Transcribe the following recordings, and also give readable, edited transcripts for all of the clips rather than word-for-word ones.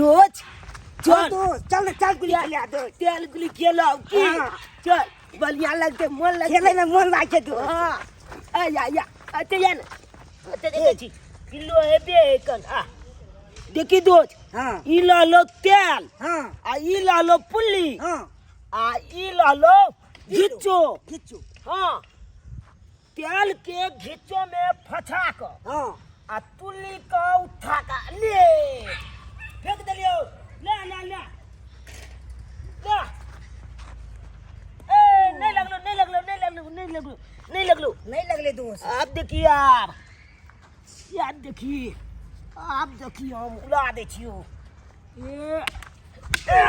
दोस्त चल दोस्त चल ना चल गुली खेले दोस्त तेल गुली खेलो की हाँ। चल बढ़िया लगते मन लगते खेले में मन लागे दोस्त हाँ आ या या अते या ना अते देखै छी किलो हेबे एखन आ देखी दोस्त हाँ ई लहलो तेल हाँ आ ई लहलो पुल्ली हाँ आ ई लहलो घिच्चो घिच्चो हाँ तेल के घिच्चो में फंसा कऽ हाँ आ तुल्ली के उठा कऽ ले फेंक देलियौ ले ले ले ले ए नहीं लगलो नहीं लगलो नहीं लगलो नहीं लगलो नहीं लगलो नहीं लगले दोस्त आप देखिए यार यार देखिए आप देखिए हम उड़ा दै छियौ ए ए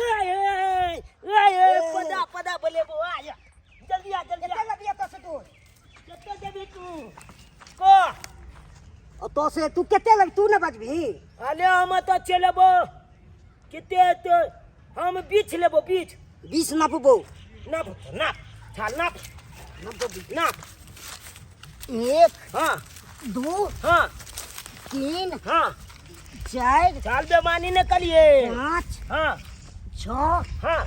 ए ए ए पदा पदा बोलेबो आ जा जल्दी आ जल्दी आ कते लबिया तो से दोस्त कते देबी तू को और तो से तू कते लग तू ना बजबी अले हम तो चलेबो कते तो हम बीछ लेबो बीछ 20 नापबो नाप नाप छाल नाप नापबो नाप एक हाँ दू हाँ तीन हाँ चार छाल बेमानी न करिए पाँच हाँ छ हाँ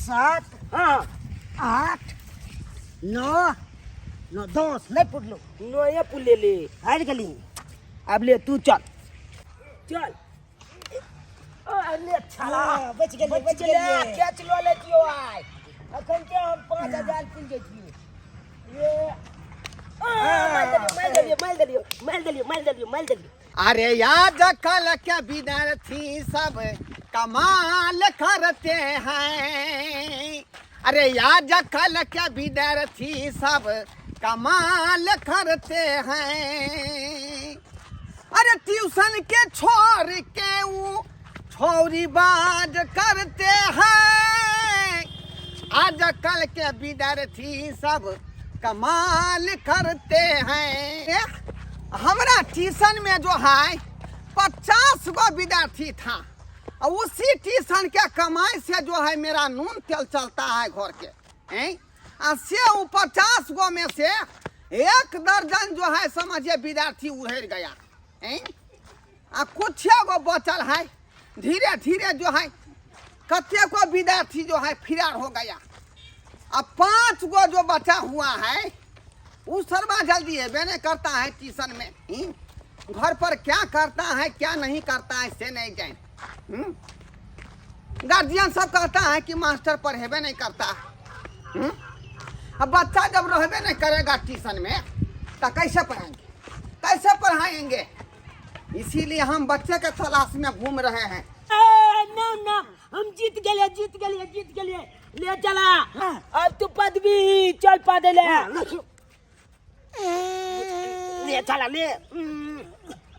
सात हाँ आठ नौ नौ दस नहीं पुरलो नोए पुले ले हार गेली अब ले तू चल चल ओ ले छाला हाँ, बच गेलियै, बच बच गेलै गेलियै। कैच लऽ लेतियौ आइ अखन के हम 5000 पुल जैतियै ये आ, मारि देलियै मारि देलियै मारि देलियै मारि देलियै मारि देलियै अरे याद कल के विद्यार्थी सब कमाल करते हैं अरे याद कल के विद्यार्थी सब कमाल करते हैं अरे ट्यूशन के छोड़ के वो छोरी बाज करते हैं आज कल के विद्यार्थी सब कमाल करते हैं हमारा ट्यूशन में जो है 50 गो विद्यार्थी था और उसी ट्यूशन के कमाई से जो है मेरा नून तेल चलता है घर के हैं आ से वो 50 गो में से एक दर्जन जो है समझिए विद्यार्थी उधर गया हैं आ कुछ गो बचल है धीरे धीरे जो है कते को विद्यार्थी जो है फिरार हो गया अब 5 गो जो बचा हुआ है वो शर्मा जल्दी है नहीं करता है ट्यूशन में ही? घर पर क्या करता है क्या नहीं करता है से नहीं जाए। गार्जियन सब कहता है कि मास्टर पढ़ेबे नहीं करता है। अब बच्चा जब रहबे नहीं करेगा ट्यूशन में तो कैसे पढ़ाएंगे कैसे पढ़ाएंगे इसीलिए हम बच्चे के तलाश में घूम रहे हैं। ए, ना ना हम जीत गेलिए जीत गेलिए जीत गेलिए ले चला अब तू पदवी चल पा दे ले ले चला ले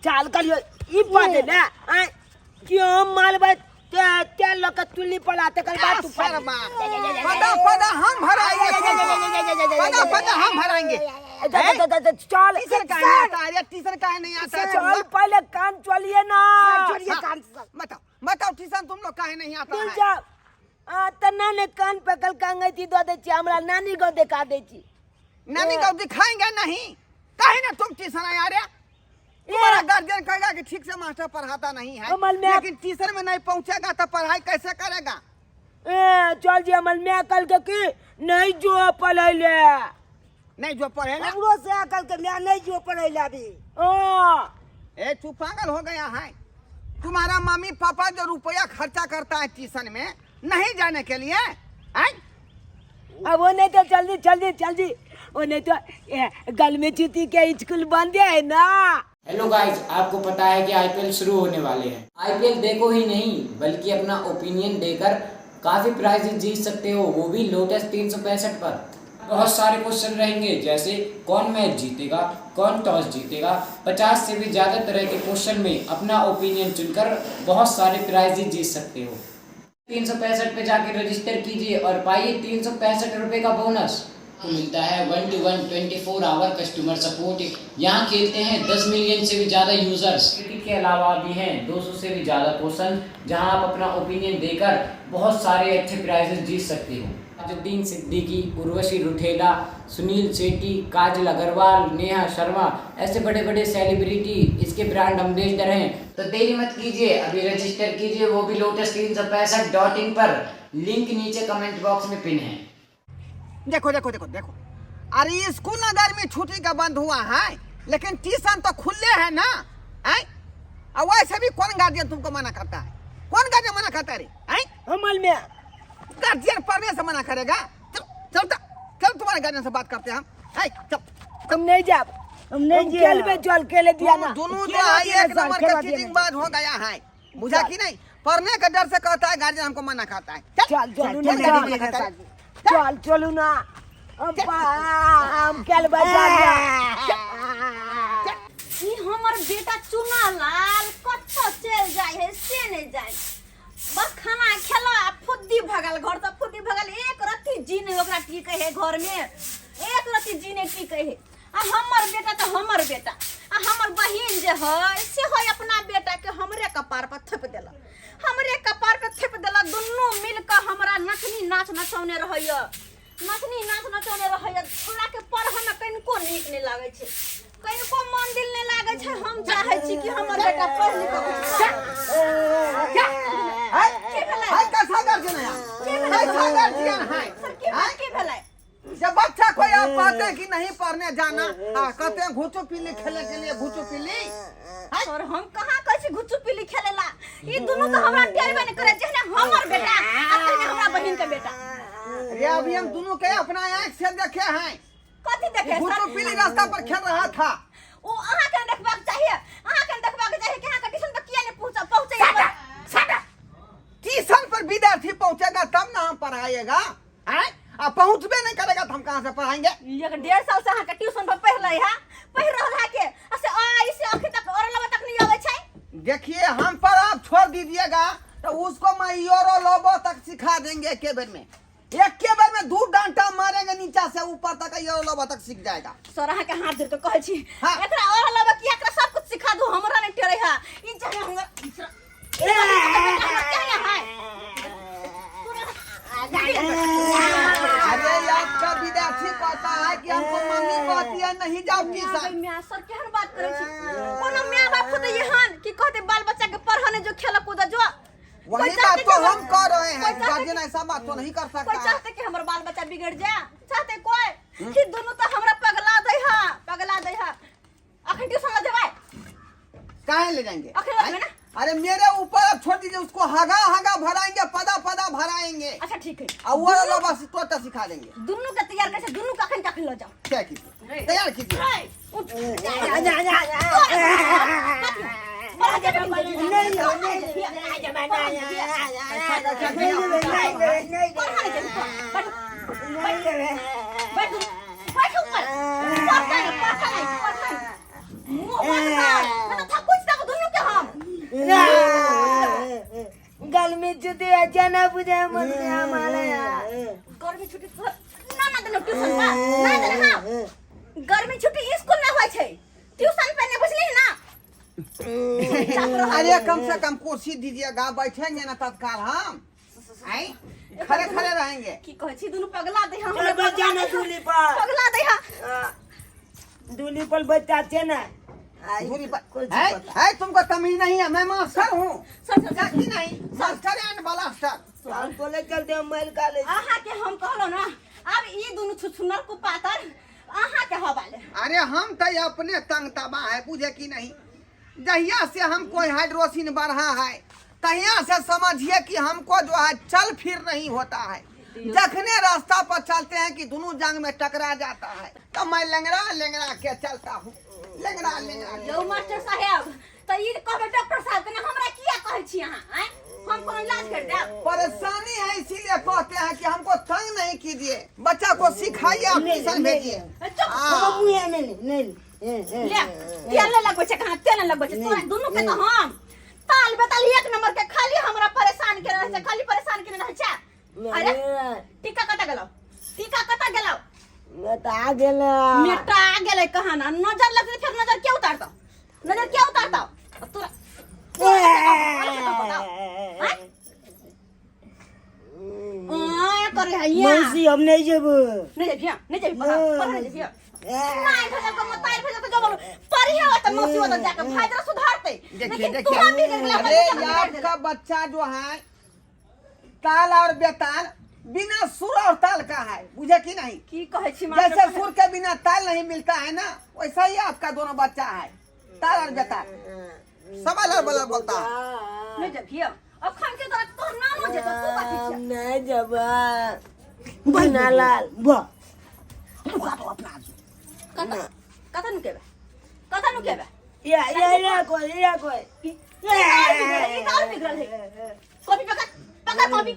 चल करियो ई पा दे ले आय क्यों मालबे ते ते लोग तुली पला तकर बाद तू शर्मा पदा पदा हम हराएंगे तुमको। पदा पदा हम हराएंगे चल टीचर काहे नहीं आता है टीचर काहे नहीं आता है चल पहले कान चलिए ना छोड़िए कान से। बताओ बताओ ट्यूशन तुम लोग काहे नहीं आता दूर है जाओ आ त नाने कान पकड़ के अंगैठी दऽ दै छी हमरा नानी गाँव देखा दै छी नानी को दिखाएंगे नहीं काहे ना तुम ट्यूशन आया रे तुम्हारा गार्जियन कहेगा कि ठीक से मास्टर पढ़ाता नहीं है अमल में- लेकिन ट्यूशन में नहीं पहुंचेगा तो पढ़ाई कैसे करेगा ए चल जी हमर माय कहलकै कि नहीं जो पढ़ै ले नहीं जो पढ़ेगा हमरो से अकल के मैं नहीं जो पढ़ै ले अभी हाँ ए तू पागल हो गया है तुम्हारा मम्मी पापा जो रुपया खर्चा करता है ट्यूशन में नहीं जाने के लिए हैं? अब वो नहीं तो जल्दी जल्दी जल्दी वो नहीं तो ए, गल में चूती के स्कूल बंद है ना। हेलो गाइस, आपको पता है कि आईपीएल शुरू होने वाले हैं। आईपीएल देखो ही नहीं बल्कि अपना ओपिनियन देकर काफ़ी प्राइजेस जीत सकते हो, वो भी लोटस 365 पर। बहुत सारे क्वेश्चन रहेंगे जैसे कौन मैच जीतेगा, कौन टॉस जीतेगा। 50 से भी ज़्यादा तरह के क्वेश्चन में अपना ओपिनियन चुनकर बहुत सारे प्राइजेस जीत सकते हो। 365 पे जाके रजिस्टर कीजिए और पाइए 365 रुपये का बोनस। आपको मिलता है 1 to 1 24 hour customer support. यहाँ खेलते हैं 10 मिलियन से भी ज़्यादा यूज़र्स। क्रिकेट के अलावा भी हैं 200 से भी ज़्यादा क्वेश्चन जहाँ आप अपना ओपिनियन देकर बहुत सारे अच्छे प्राइजेस जीत सकते हो। नवाजुद्दीन सिद्दीकी, उर्वशी रुठेला, सुनील शेट्टी, काजल अग्रवाल, नेहा शर्मा, ऐसे बड़े बड़े सेलिब्रिटी इसके ब्रांड एम्बेसडर हैं। तो देरी मत कीजिए, अभी रजिस्टर कीजिए, वो भी लोटस 365.in पर। लिंक नीचे कमेंट बॉक्स में पिन है। देखो देखो देखो देखो, अरे स्कूल ना गर्मी छुट्टी का बंद हुआ है, लेकिन ट्यूशन तो खुले है ना। हैं? और वैसे भी कौन गार्जियन तुमको मना करता है? कौन गार्जियन मना करता है रे? हैं? अमल में गार्जियन पढ़ने से मना करेगा? चल चल चल, तुम्हारे गार्जियन से बात करते हैं हम। हैं, चल। हम नहीं जाब। हम नहीं हम खेलबे, चल खेले दिया ना। दोनों जो खेला है दिया एक सर, नंबर का खेला दिया चीटिंग बाज हो गया है, बुझा कि नहीं? पढ़ने के डर से कहता है गार्जियन हमको मना करता है। चल चल चलू चल, ना, गार्जियन चल मना करता है। चल चलू ना, हम खेलबे, चल। ई हमर बेटा चुना लाल कतऽ चलि जाइ है से नहि जाय, बस खाना खेला आ फुद्दी भगल घर से, फुद्दी भगल। एक रत्ती जी नहि ओकरा टिकै है घर में, एक रत्ती जी नहि टिकै है। आ हमर बेटा तऽ हमर बेटा, आ हमर बहिन जे है से है अपना बेटा के हमरे कपार पर थोपि देलक, हमरे कपार पर थोपि देलक। दुनू मिल कऽ हमरा नचनी नाच नचौने रहैया, नचनी नाच नचौने रहैया। हमरा के पढ़ऽ मे कनिको नीक नहि लागै छै, कनिको मन दिल नहि लागै छै। हम चाहै छी कि हमर बेटा पढ़ि लिख कऽ है? की भेलै? है कैसा गार्जियन है आप? कैसा गार्जियन है? सर, की हैं? की भेलै? जब बच्चा कोई आप कहते हैं कि नहीं पढ़ने जाना, हाँ, कहते हैं घुचू पिल्ली खेलने के लिए, घुचू पिल्ली। सर, हम कहाँ कहै छी घुच्चू पिल्ली खेलेला? ई दुनू तऽ हमरा टेरबे नहि करै, जेहने हमर बेटा आ तेहने हमरा बहिन के बेटा। अरे अभी हम दोनों के अपना आंख से देखे हैं। कथी देखे घुचू सर? पिल्ली रास्ता पर खेल रहा था। ओ अहाँके नहि देखबाक चाहिए, अहाँके नहि देखबाक चाहिए कि अहाँके ट्यूशन पर किया नहि पहुँच पहुँचै। ट्यूशन पर विद्यार्थी पहुंचेगा तब ना हम पढ़ाएगा, हैं? आ पहुंचबे नहीं करेगा तो हम कहाँ से पढ़ाएंगे? एक डेढ़ साल से अहाँके ट्यूशन पर पढ़ि रहलै है, पढ़ि रहल है के आ से आ से अखन तक और लबा तक नहीं आबै छै। देखिए, हम पर आप छोड़ दीजिएगा तो उसको मैं यूरो लोबो तक सिखा देंगे एक बेर में, एक के बेर में दो डंडा मारेंगे नीचा से ऊपर तक, यूरो लोबो तक सीख जाएगा। सर, अहाँके हाथ जोड़ के कहै छी, हाँ। एकरा और लबा की एकरा सब कुछ सिखा दू, हमरा नहीं टेरै है। ई जगह हमरा बेटा हमर है। अरे आपका विद्यार्थी कहता है कि हमको मम्मी कहती है नहीं जाओ ट्यूशन। माय, सर केहन बात करै छी? कोनो माय बाप होतै एहन कि कहतै बाल बच्चा के पढ़ ने जो, खेल कूद जो? वही कोई बात चाहते तो कि हम कह रहे हैं, कोई चाहते गार्जियन ऐसा बात तो नहीं कर कोई सकता है। चाहते कि हमर बाल बच्चा बिगड़ जाए? चाहते कोई कि दुनू तो हमरा पगला दै हा, पगला दै हा। अखन ट्यूशन ल जेबै? काहे ले जाएंगे? अखन लऽ जेबै ना? अरे मेरे ऊपर आप छोड़ दीजिए उसको, हगा हगा भराएंगे, पदा पदा भराएंगे। अच्छा ठीक है। और वो वाला बस तोता सिखा देंगे। दुनू के तैयार कर, दुनू के अखन के अखन ल जाओ। क्या कीजिए, तैयार कीजिए। उठ। आजा आजा आजा। पढ़ जेबै। नहीं नहीं नहीं नहीं। पढ़ जेबै, पढ़। बैठ बैठ ऊपर, पढ़ता नहीं, पढ़ता नहीं, पढ़ता नहीं। मुंह बंद कर, नहीं तो थकुच देबो दुनू के हम। गर्मी छुट्टी जाना बुझे मन में हमारा यार। गर्मी छुट्टी तो ना ना देनो ट्यूशन पर ना देनो। हाँ, गर्मी छुट्टी स्कूल में होइ छै, ट्यूशन पे नहीं, बुझली ना? चुपचाप रह। अरे कम से कम कुर्सी दीजिएगा, बैठेंगे ना तत्काल हम, आई खड़े खड़े रहेंगे। की कहै छी, दुनू पगला दे हम। चल बच्चा ना दूली पर। पगला दे हा। दूली पर बच्चा छे ना। दूरी पर कुछ है, पता। है तुमको तमीज नहीं है, मैं मास्टर हूँ। सर सर सर, कि नहीं, मास्टर एंड ब्लास्टर। हम बोले चलते हम महल का ले। अहाँ के हम कहलो ना, आब ई दुनू छुछुनर कुपातर अहाँ के हवाले। अरे हम तो अपने तंग तबाह है, बुझे कि नहीं? जहिया से हमको हाइड्रोसिन बढ़ा है तहिया से समझिए कि हमको जो है चल फिर नहीं होता है। जखने रास्ता पर चलते हैं कि दोनों जांग में टकरा जाता है, तो मैं लंगड़ा लंगड़ा के चलता हूँ, लंगड़ा लंगड़ा के। यौ मास्टर साहेब, तऽ ई कहबै डॉक्टर साहब के ने, हमरा किया कहै छी अहाँ? आँय, हम कोनो इलाज कर देब? परेशानी है, इसीलिए कहते हैं कि हमको तंग नहीं कीजिए, बच्चा को सिखाइए, आप ट्यूशन भेजिए। ए, चुप। हाँ। मुँह में नहीं नहीं। ले, तेल नहि लगबै छै कहाँ, तेल नहि लगबै छै। तोरा दुनू के तऽ हम ताल बेताल एक नंबर के, खाली हमरा परेशान केने रहै छै, खाली परेशान केने रहै छै। अरे टीका कतऽ गेलौ? टीका कतऽ गेलौ? मेटा गेल। मेटा गेलै कहाँ ना? नजर लगतै फेर, नजर के उतारतौ? नजर के उतारतौ तोरा? तोरा के बताओ, आँय? आँय करे है। जाइया। मौसी हम नहीं जेबो। नहीं जेबिया, नहीं जेबी, पढ़ा पढ़ा नहीं जेबिया। माय भेजल को मताई भेजल को जो बोलो पढ़िए होत मौसी होत जाके भाई जरा सुधारते। देखिए लेकिन देखिए तू हम बिगड़ गेला। अरे ये आपका बच्चा जो है ताल और बेताल बिना सुर और ताल का है, बुझे कि नहीं? की कहै छी मास्टर? जैसे सुर के बिना ताल नहीं मिलता है ना, वैसा ही आपका दोनों बच्चा है, ताल और बेताल सवाल और बला बोलता है। नहीं जेबिया, अखन के तोरा तोर नानो जेतो, तू कथी हम छियै? नहीं जेबो चुनालाल। वाह, लुका दो अपना आदमी। कत कत नुकेबे, कत नुकेबे? या या या कोई या कोई। ई तऽ और बिगड़ल है। कॉपी पकड़, पकड़ कॉपी।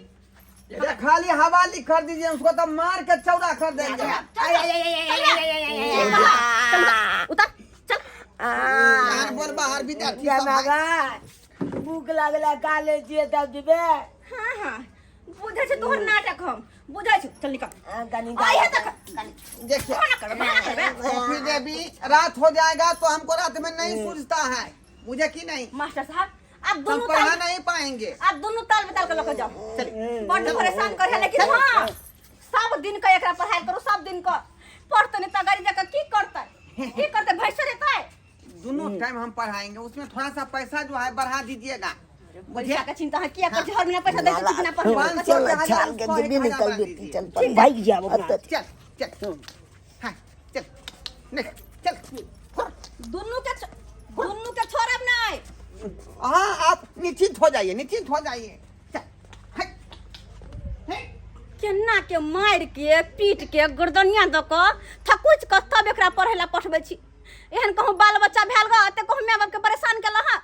ये खाली हवा लिख कर दीजिए उसको तो मार के चौड़ा कर देंगे। उतर चल। यार बोल बाहर विद्यार्थी या सब है। मागा भूख लागला का ले छियै तब जेबे। हाँ हाँ, बुझै छी तोहर नाटक, हम बुझै छी। चल निकल। कनी आई है तक कनी। देखिए खाना करबे, खाना करबे। सोफी देवी रात हो जाएगा तो हमको रात में नहीं सूझता है, मुझे की नहीं? मास्टर साहब अब हम दुनू पढ़ा ताल नहीं पाएंगे। अब दुनू ताल में ताल के लऽ के जाओ। चलिए। बड्ड परेशान करे, लेकिन हाँ सब दिन के एकरा पढ़ाई करू, सब दिन के पढ़ते नहीं तगारी जाके की करतै, की करतै? भैंसो रेतै। दोनों टाइम हम पढ़ाएंगे, उसमें थोड़ा सा पैसा जो है बढ़ा दीजिएगा। पैसा के चिंता है किया कर? हर महीना पैसा दै छी बिना पढ़ले। पाँच सौ चल हजार छाल के उसको जेबी 1000 निकल बढ़ा जेती। दीजिए। चल भाग जाब अपना। चल चल, हाँ चल, निकल चल फुर। दुनू के छोड़ब नहीं। हाँ आप निश्चिंत हो जाइए, निश्चिंत हो जाइए। चल है, है। केना के मारि के पीट के गर्दनिया दऽ कऽ थकुच कऽ तब एकरा पढ़ै लए पठबै छी। एहन कहूँ बाल बच्चा भेल गऽ तऽ कहूँ माय बापके परेशान केलक हँ।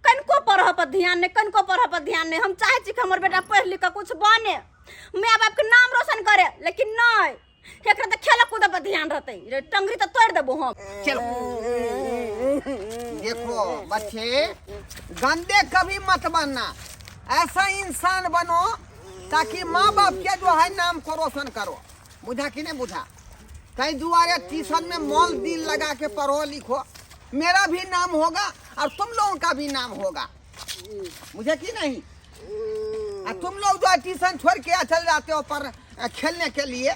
कनिको पढ़ऽ पर ध्यान नहि, कनिको पढ़ऽ पर ध्यान नहि। हम चाहै छी कि हमर बेटा पढ़ि लिख कऽ कुछ बने, माय बापके नाम रोशन करे, लेकिन नहि, एकरा तऽ खेलऽ कूदऽ पर ध्यान रहतै। रे टंगरी तऽ तोड़ि देबो हम। चलो देखो बच्चे, गंदे कभी मत बनना, ऐसा इंसान बनो ताकि माँ बाप के जो है नाम को रोशन करो, बुझा कि नहीं बुझा? कई दुआरे ट्यूशन में मोल दिल लगा के पढ़ो लिखो, मेरा भी नाम होगा और तुम लोगों का भी नाम होगा, बुझे कि नहीं? और तुम लोग जो है ट्यूशन छोड़ के चल जाते हो पर खेलने के लिए,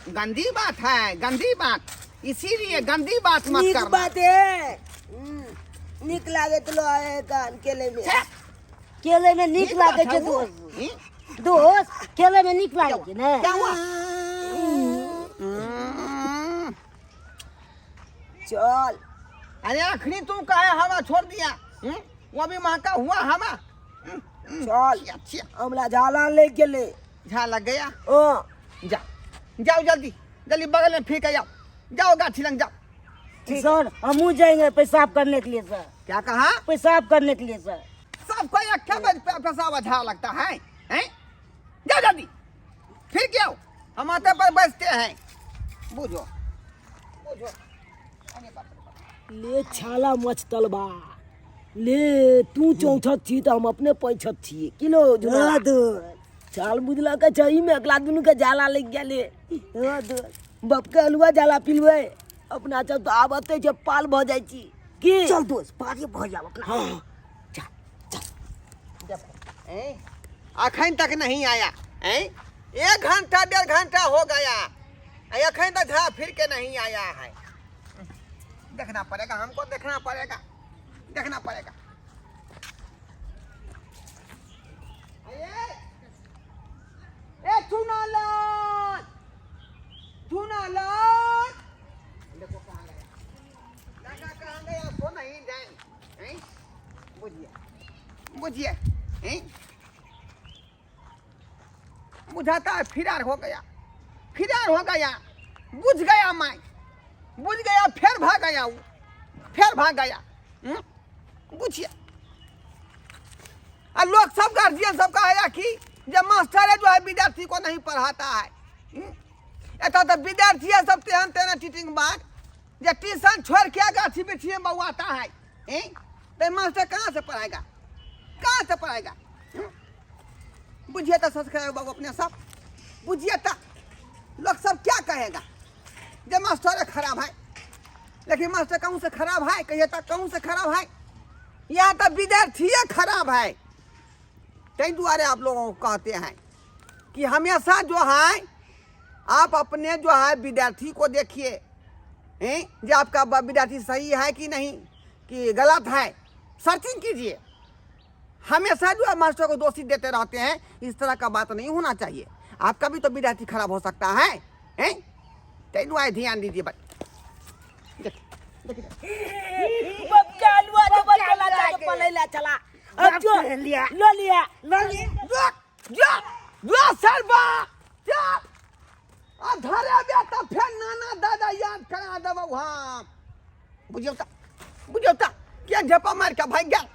गंदी बात है, गंदी बात। इसीलिए गंदी बात मत नीक करना। बात है। नीक लागत लो है कान केले में। खेले में नीक नीक लागै बात छै है वो। दोस्त। हम्म? दोस्त, खेले में नीक लागै छै ने? क्या हुआ? चल। अरे आखिरी तुम कहे हवा छोड़ दिया, हम्म? वो भी महका हुआ हवा। चल। अच्छा। हमरा झाला ले गेले। झा लग गया? हाँ। जा जाओ जल्दी जल्दी, बगल में फेंक जाओ, जाओ गाछी लंग जाओ। सर, हमहू जाएंगे पेशाब करने के लिए सर। क्या कहा? पेशाब करने के लिए सर। सबको एक क्या बज पेशाब झाड़ लगता है, हैं? जाओ जल्दी फिर क्या आओ, हम आते पर बचते हैं, बुझो बुझो। अरे बाप रे बाप। ले छाला मचतल बा, ले तू चौथत छी तऽ हम अपने पैछत छियै किलो। हाँ दोस्त। छाल बुझला के छही में अगला दुनू के जाला लग गेले। हाँ दोस्त। बाप के हलुआ जाला पिलबै, अपना सब तऽ आब एतै छै पाल भऽ जाइ छी की। चल दोस्त, पारी भऽ जाओ अपना। हाँ। देखो हैं? अखन तक नहीं आया हैं? एक घंटा 1.5 घंटा हो गया, अखन तक झा फिर के नहीं आया है। देखना पड़ेगा हमको, देखना पड़ेगा, देखना पड़ेगा। अरे ए चुनालाल, चुनालाल, देखो कहाँ गया लड़का, कहाँ गया सो नहीं जाए हैं? बुझिए बुझिए हैं? बुझाता है फिरार हो गया, फिरार हो गया। बुझ गया मैं, बुझ गया। फिर भाग गया वो, फिर भाग गया। हम्म? बुझिए आ लोग सब गार्जियन सब कहेगा कि जब मास्टर है जो है विद्यार्थी को नहीं पढ़ाता है। हम्म? एतऽ तऽ विद्यार्थी सब तेहन तेहन टीचिंग बात जे ट्यूशन छोड़ के गाछी बिछी में बौआता है, हैं? तो मास्टर कहाँ से पढ़ाएगा, कहाँ से पढ़ाएगा? हम्म? बुझिए तो सब्सक्राइब बाबू अपने सब बुझिए तो लोग सब क्या कहेगा जे मास्टर खराब है। लेकिन मास्टर कहूँ से खराब है? कहिए तो कहूँ से खराब है? यहाँ तो विद्यार्थी खराब है। तै दुआरे आप लोगों को कहते हैं। कि हमेशा जो है आप अपने जो है विद्यार्थी को देखिए, हैं जे आपका विद्यार्थी सही है कि नहीं कि गलत है, सर्चिंग कीजिए। हमेशा जो है मास्टर को दोषी देते रहते हैं, इस तरह का बात नहीं होना चाहिए। आपका भी तो विद्यार्थी खराब हो सकता है, हैं? ताहि दुआरे ध्यान दीजिए बच्चा। चलुआ जब चला जा पलैला चला अब जो लिया। लो लिया लऽ लिअ। जो जो जो सरबा जा आ धरे बे तऽ फेर नाना दादा याद करा देबौ हम। बुझियौ तऽ, बुझियौ तऽ, किया झपा मारि कऽ भागि गेल।